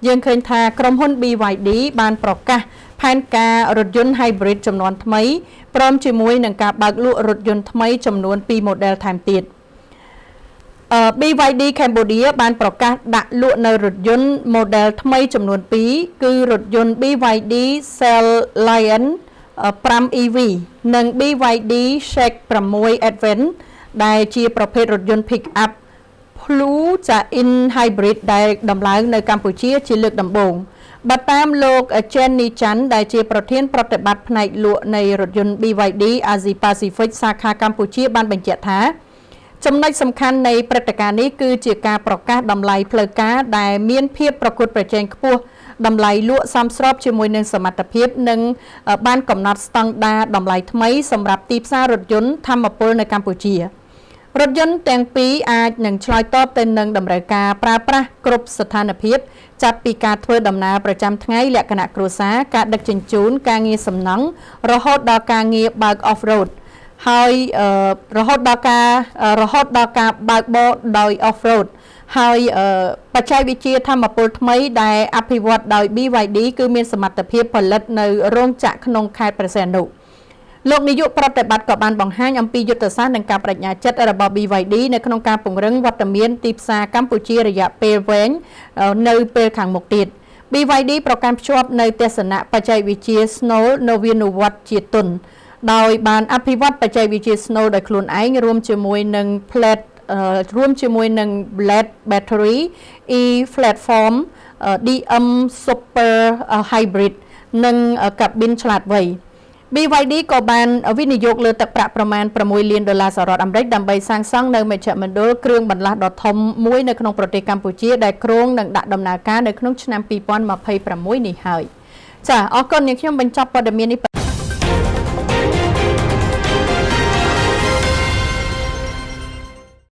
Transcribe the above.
យើងឃើញថាក្រុមហ៊ុន BYD បានប្រកាសផែនការរថយន្ត Hybrid ចំនួនថ្មីព្រមជាមួយនឹងការបើកលក់រថយន្តថ្មីចំនួន2 model ថែមទៀត។ BYD Cambodia បានប្រកាសដាក់លក់នៅរថយន្ត model ថ្មីចំនួន2គឺរថយន្ត BYD Sealion 5 EV និង BYD Shark 6 Advance ដែលជាប្រភេទរថយន្ត pick-up Plug-in Hybrid ដែលដំឡើងនៅកម្ពុជាជាលើកដំបូងបើតាមលោក Jenny Chan ដែលជាប្រធានប្រតិបត្តិផ្នែកលក់នៃរថយន្ត BYD Asia Pacific សាខាកម្ពុជាបានបញ្ជាក់ថាចំណុចសំខាន់នៃព្រឹត្តិការណ៍នេះគឺជាការប្រកាសតម្លៃផ្លូវការដែលមានភាពប្រកួតប្រជែងខ្ពស់តម្លៃលក់សមស្របជាមួយនឹងសមត្ថភាពនិងបានកំណត់ស្តង់ដារតម្លៃថ្មីសម្រាប់ទីផ្សាររថយន្តធម្មពលនៅកម្ពុជារថយន្តទាំងពីរអាចនឹងឆ្លើយតបទៅនឹងតម្រូវការប្រើប្រាស់គ្រប់ស្ថានភាពចាប់ពីការធ្វើដំណើរប្រចាំថ្ងៃលក្ខណៈគ្រួសារការដឹកជញ្ជូនការងារសំណង់រហូតដល់ការងារបើក off road ហើយរហូតដល់ការរហូតដល់ការបើកបរដោយ off road ហើយបច្ចេកវិទ្យាធម្មពលថ្មីដែលអភិវឌ្ឍដោយ BYD គឺមានសមត្ថភាពផលិតនៅរោងចក្រក្នុងខេត្តព្រះសីហនុលោកនាយកប្រតិបត្តិក៏បានបង្ហាញអំពីយុទ្ធសាស្ត្រនិងការបដិញ្ញាចិត្តរបស់ BYD នៅក្នុងការពង្រឹងវត្តមានទីផ្សារកម្ពុជារយៈពេលវែងនៅពេលខាងមុខទៀត BYD ប្រកាន់ភ្ជាប់នៅទស្សនៈបច្ចេកវិទ្យា Snow នវានុវត្តន៍ជាទុនដោយបានអភិវឌ្ឍបច្ចេកវិទ្យា Snow ដោយខ្លួនឯងរួមជាមួយនឹង Plate រួមជាមួយនឹង Blade Battery E Platform DM Super Hybrid និងកាប៊ីនឆ្លាតវៃ BYD ក៏បានវិនិយោគលើទឹកប្រាក់ប្រមាណ6លានដុល្លារសហរដ្ឋអាមេរិកដើម្បីសាងសង់នៅមជ្ឈមណ្ឌលគ្រឿងបន្លាស់ដ៏ធំមួយនៅក្នុងប្រទេសកម្ពុជាដែលគ្រោងនឹងដាក់ដំណើរការនៅក្នុងឆ្នាំ2026នេះហើយចាអរគុណនាងខ្ញុំបញ្ចប់ព័ត៌មាននេះ។